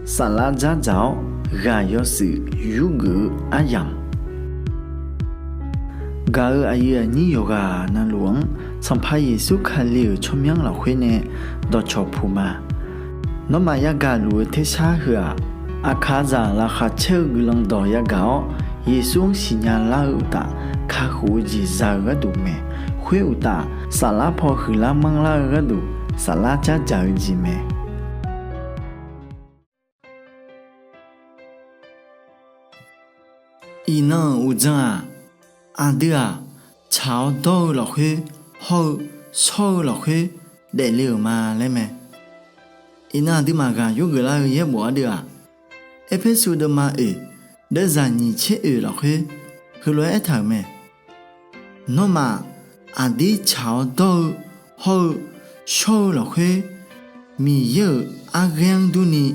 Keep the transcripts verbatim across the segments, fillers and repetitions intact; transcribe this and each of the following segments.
Saflar dzardzaq-awr ghaq yawshuif yurgeuf-eu aryamq, gaq-euq aqyuif aqnyir yawqghaq navluf-anr Sanqpaq Yeqsur Kali-euq tsawrmyanr lafkhoer nae dawqcawq puq ma. Nawmaf yagaq luf-eu tersar heu-aq, aqkaqzaq laqkhaq caer-eu guiqlanq dawq yagaq-awr, Yeqsur-anr siqnya lar-eu uqtaf, kakhof-eu jeq za-eu gharduq mae. Khoer uqtaf, saflar paw huiqlar manrlar-eu gharduq, saflar dzardzaq-eu jeq mae. Iqnan-euq uqdzan-aq, aqdui-aq, tsaq-awr dawr-eu lafkhoer hawr-eu shawr-eu lafkhoer daefle-euq ma laer mae. Iqnan aqduimaf ghaq yurgeuf lar-eu yaerbof ardeuv-aq, Erpersu deuvma oeq, deuvzaq nyiq tser oeq lafkhoer heulof-aer aertaq-euq mae. Nawmaf, aqdir tsaq-awr dawr-eu hawr-eu shawr-eu lafkhoer, Miqyaer-euq arghaer-anr durni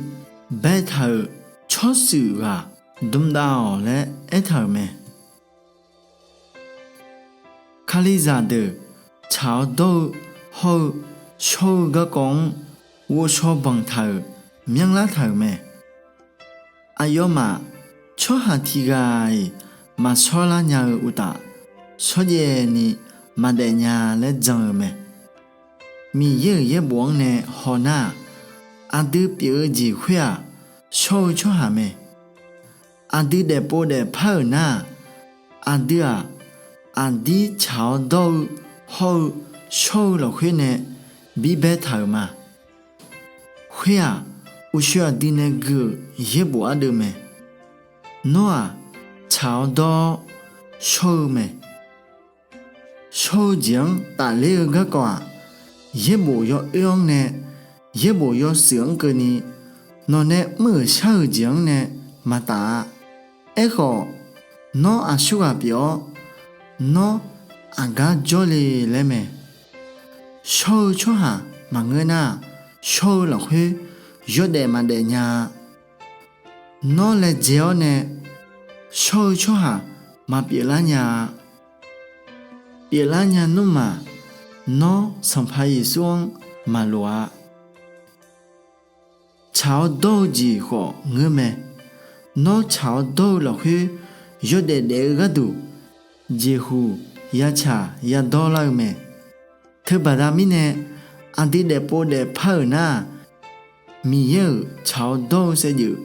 baetaq-euq tsawrshuif ghaq dmdav-awq laer aertaq-euq mae. Kalizaq deuq tsaq-awr dawr-eu hawr-eu shawr-eu garkawv-anr ghovshaw banq taq-euq myanrlar taq-euq mae. Aqyawfmaf tsawrhaq tiqghaq-iq maqshawrlar nya-eu uqtaf, shawrjaev ni maqdaef nya laer jan-eu mae. Miqyaer-euq yaerbof-anr nae hawnar-aq, aqdui pyeuf-eu jeq khoer-aq, shawr-eu tsawrhaq mae. Aqdui daefpov daefpar-euq nar-aq, aqdui-aq, aqdir tsaq-awr dawr-eu hawr-eu shawr-eu lafkhoer nae bibae taq-euq ma. Khoer-aq, uqshoe aqdui nae gui-euq yaerbof ardeuv mae. Nawr-aq, tsaq-awr dawr-awr shawr-eu mae. Shawr-eu jeq-anr tafler-eu garkawv-aq, yaerbof yawoer-anr nae yaerbof yawshuif-anr keuvni, nawq nae mr-euq shar-euq jeq-anr nae maqtaf-a. Aerkhawf, nawr aqsurghaq pyeuf-awr, nawr aqgar jawrle laer mae. Shawr-eu tsawrhaq maqngeur nar-aq, shawr-eu lafkhoer yawdaef maqdaef nya-a. Nawr laejae-awr nae shawr-eu tsawrhaq maqpyeuflar nya-a. Pyeuflar nya nmrma, nawr Sanqpaq Yeqsur-anr maqloq-a. Tsaq-awr dawr-eu jeq khawf ngeurmae. Nawr tsaq-awr dawr-eu lafkhoer yawdaef daef-eu gharduq, jeqhuq yatsaq yadawr lar-eu mae. Teubaqda mirnae, aqdui daefpov daefpar-euq nar-aq, Miqyaer-euq tsaq-awr dawr-eu saevdzeuf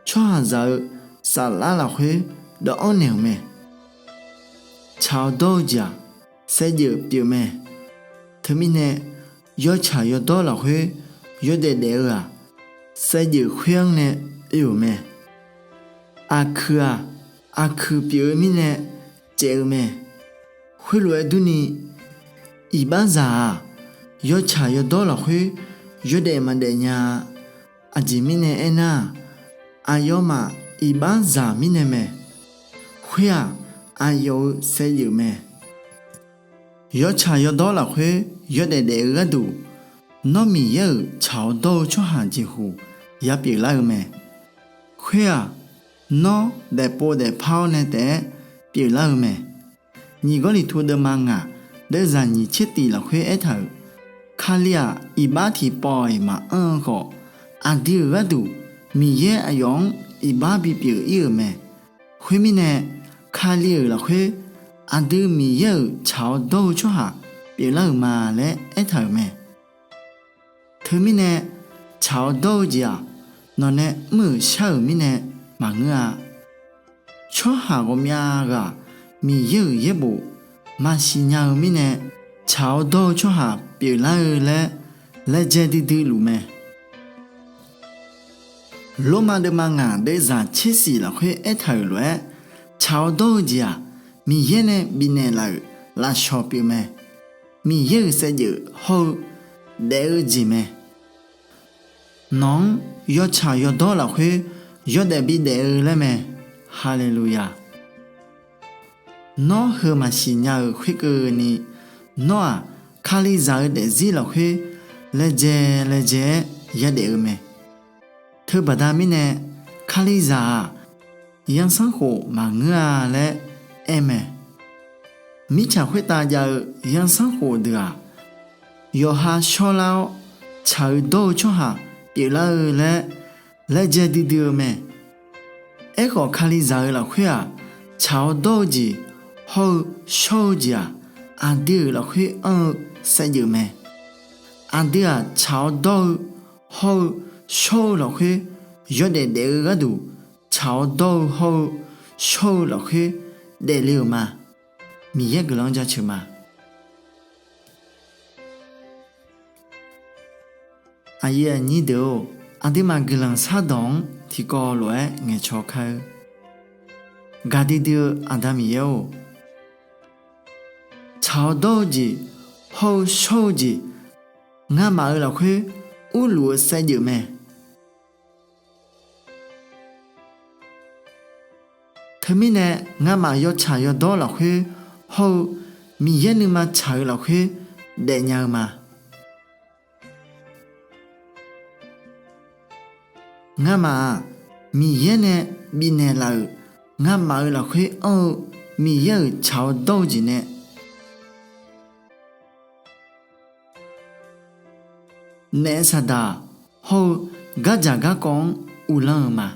tsawrhaqzaq-eu saflar lafkhoer dawvanr naeq-euq mae. Tsaq-awr dawr-eu jeq-aq, saevdzeuf pyeufmae. Teumirnae, yawtsaq yawdawr lafkhoer yawdaef daef-eu-aq, saevdzeuf khoer-anr nae oe-euq mae. Aqkuiq-aq, aqkuiq pyeuf-eu mirnae caev-eu mae. Khoerlof-aer durni, iqbaxzaq-aq, yawtsaq yawdawr lafkhoer yawdaef maqdaef nya-a. Aqjeq mirnae aernar-aq, aqyawfmaf iqbaxzaq mirnae mae. Khoer-aq, aqyawf-eu saevdzeuf mae. Yawtsaq yawdawr lafkhoer yawdaef daef-eu gharduq, nawr Miqyaer-euq tsaq-awr dawr-eu tsawrhaq jeqhuq ya pyeuflar-eu mae. Khoer-aq, nawr daefpov daefpar-awr nae taef-aer pyeuflar-eu mae. Nyiq Gawrliqtu deuvma ngaq deuvzaq nyiq tser tiq lafkhoer aertaq-euq, Kali-aq, iqbax tiqpawf-iq maqanr-eu khawf, aqdui-euq gharduq Miqyaer aqyawf-anr iqbax bipyeuf ir-euq mae. Khoermirnae, Kali-euq lafkhoer aqdui Miqyaer-euq tsaq-awr dawr-eu tsawrhaq pyeuflar-euq ma laer aertaq-euq mae. Teumirnae, tsaq-awr dawr-eu jeq-aq, nawq nae mr-euq shar-euq mirnae maqngeur-a. Tsawrhaq ghawqmyav ghaq Miqyaer-euq yaerbof maqsiq nya-eu mirnae, tsaq-awr dawr-eu tsawrhaq pyeuflar-eu laer laejae duidui luf mae. Lormav deuvma ngaq deuvzaq tser shif lafkhoer aertaq-euq lof-aer, tsaq-awr dawr-eu jeq-aq, Miqyaer nae bifnaeq laf-euq lafshawq pyeufmae. Miqyaer-euq saevdzeuf hawr-eu daef-eu jeq mae. Nawq-anr yawtsaq yawdawr lafkhoer yawdaef bidaef-eu laer mae. Haleluya! Nawr heu maqsiq nya-euq khoerkeuvni, nawr-aq, Kalizaq-eu daefzir lafkhoer laejae laejae-aer yadaef-eu mae. Teubaqda mirnae, Kalizaq-aq, zanrsanrkhof maqngeur-a laer aer mae. Mirtsaq khoertav jav-eu zanrsanrkhof deuq-aq, yawqha shawrlar-awr tsaq-eu dawr-eu tsawrhaq pyeuflar-eu laer laejae duidui-eu mae. Aerkhawf, Kalizaq-euq lafkhoer-aq, tsaq-awr dawr-eu jeq hawr-eu shawr-eu jeq-aq, aqdui-euq lafkhoer anr-eu saevdzeuf mae. Aqdui-aq, tsaq-awr dawr-eu hawr-eu shawr-eu lafkhoer yawdaef daef-eu gharduq, tsaq-awr dawr-eu hawr-eu shawr-eu lafkhoer daefle-euq ma. Miqyaer guiqlanq-anr jaceuq ma. Aqyuif aqnyir deuq-or, aqduimaf guiqlanq shardawq-anr tiqkawv lof-aer ngaeqcaw kar-eur. Gaqdui dui-eu Aqda Miqyaer-or, tsaq-awr dawr-eu jeq hawr-eu shawr-eu jeq, ngamaf-euq lafkhoer urluf-eu saevdzeuf mae. Teumirnae, ngamaf yawtsaq yawdawr lafkhoer hawr-eu Miqyaer nuima tsaq-eu lafkhoer daefnya-eu ma. Ngamaf-aq, Miqyaer nae bifnaeq laf-euq, ngamaf-euq lafkhoer anr-eu Miqyaer-euq tsaq-awr dawr-eu jeq nae naef saqdaq hawr-eu gardzaq garkawv-anr uvlanr-eu ma.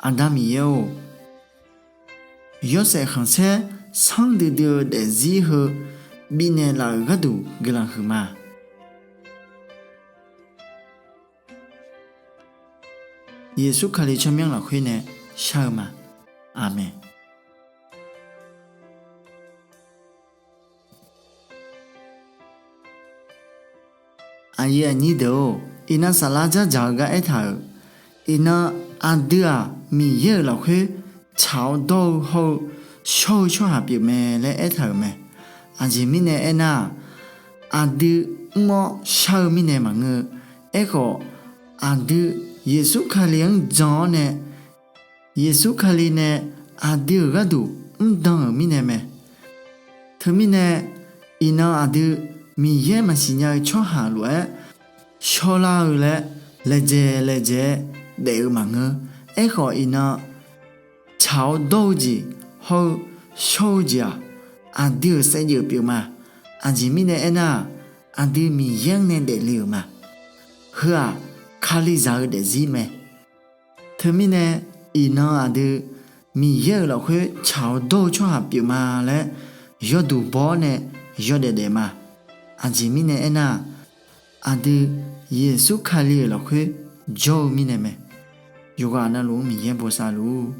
Aqda Miqyaer-or, yawshaef khanqsaer sanrdui dui-eu daefzir heu bifnaeq laf-euq gharduq guiqlanq huiqma. Yeqsur Kali tsawrmyanr lafkhoer nae shar-eu ma. Aqmeq. Aqyuif aqnyir deuq-or, iqnan saflar dzardzaq-eu gar aertaq-euq, iqnan aqdui-aq Miqyaer-euq lafkhoer tsaq-awr dawr-eu hawr-eu shawr-eu tsawrhaq pyeufmae laer aertaq-euq mae. Aqjeq mirnae aernar-aq, aqdui mr-awr shar-eu mirnae maqngeur-eu. Aerkhawf, aqdui Yeqsur Kali-anr jan-awr nae, Yeqsur Kali nae aqdui-euq gharduq mrdan-euq mirnae mae. Teumirnae, iqnan aqdui Miqyaer maqsiq nya-eu tsawrhaq lof-aer shawrlar-eu laer laejae laejae-aer daef-eu maqngeur. Aerkhawf, iqnan tsaq-awr dawr-eu jeq hawr-eu shawr-eu jeq-aq, aqdui-euq saevdzeuf pyeufma. Aqjeq mirnae aernar-aq, aqdui Miqyaer-anr nae daefle-euq ma. Heu-aq, Kalizaq-eu daefzir mae. Teumirnae, iqnan aqdui Miqyaer-euq lafkhoer tsaq-awr dawr-eu tsawrhaq pyeufma laer yawduq baw-awr nae yawdaef daef ma. Aqjeq mirnae aernar-aq, aqdui Yeqsur Kali-euq lafkhoer jawr-eu mirnae mae. Yawqghaq navluf-anr Miqyaer bosav luf-ur.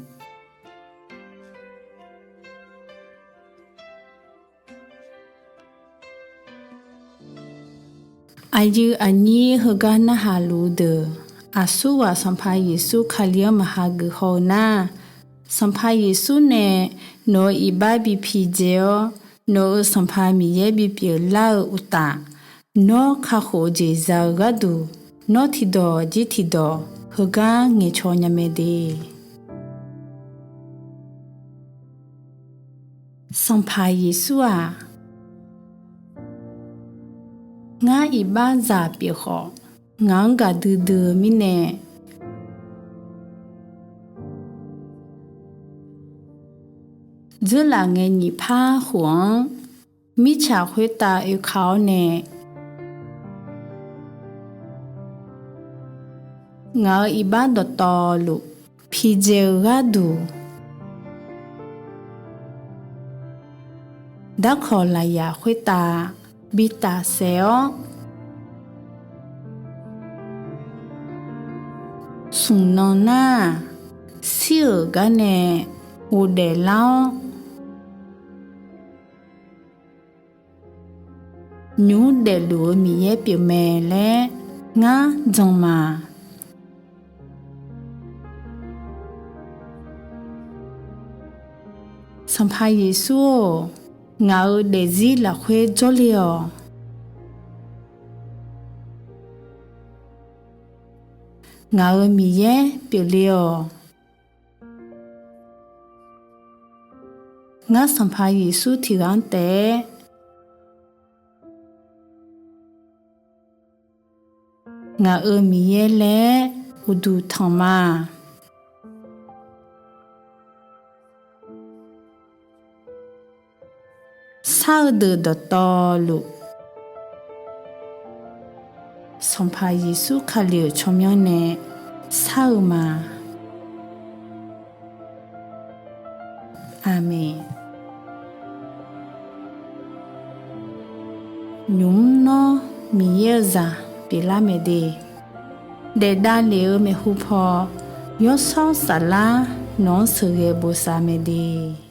Aqyuif aqnyir heugar narhaq luf-eu deuq, aqsurghaq Sanqpaq Yeqsur Kali-anr maqha geuf haw-eu nar, Sanqpaq Yeqsur nae nawq-euq iqbax bi piqdzae-awr, nawq-euq Sanqpaq Miqyaer bipyeuf lar-eu uqtaf, nawr kakhof-eu jeq za-eu gharduq, nawr tiqdawq jir tiqdawq heugar ngaeqcaw nya mae de. Sanqpaq Yeqsur-aq, ngar iqbax zaq pyeuf khawf, ngaq-anr gaqdui dui-eu mirnae, dzeurlaf ngae nyiq par khof-anr mirtsaq khoertav oeka-awr nae, ngaq-euq iqbax dawqtawvluf piqdzae-eu gharduq, darkawq lafyaq khoertav bi tafsaef-awr, smq nan nar-aq, shir-euq gar nae ghofdaef lar-awr, nymr daefluf-eu Miqyaer pyeufmae laer ngar jan ma. Sanqpaq Yeqsur-or, ngaq-euq daefzir lafkhoer jawrle-awq. Ngaq-euq Miqyaer pyeufle-awq. Ngar Sanqpaq Yeqsur tiq ghaq-anr taef-aer ngaq-euq Miqyaer laer uqduq tanq ma. Shar-eu deuq dawqtawvluf, Sanqpaq Yeqsur Kali-euq tsawrmyanr nae shar-eu ma. Aqmeq. Nymq mr nawr Miqyaer-eu zaq pyeuflar mae de, daef davlef-eu maeqhu paw Yawshawr Saflar nawq-anr sheuqghae bosav mae de.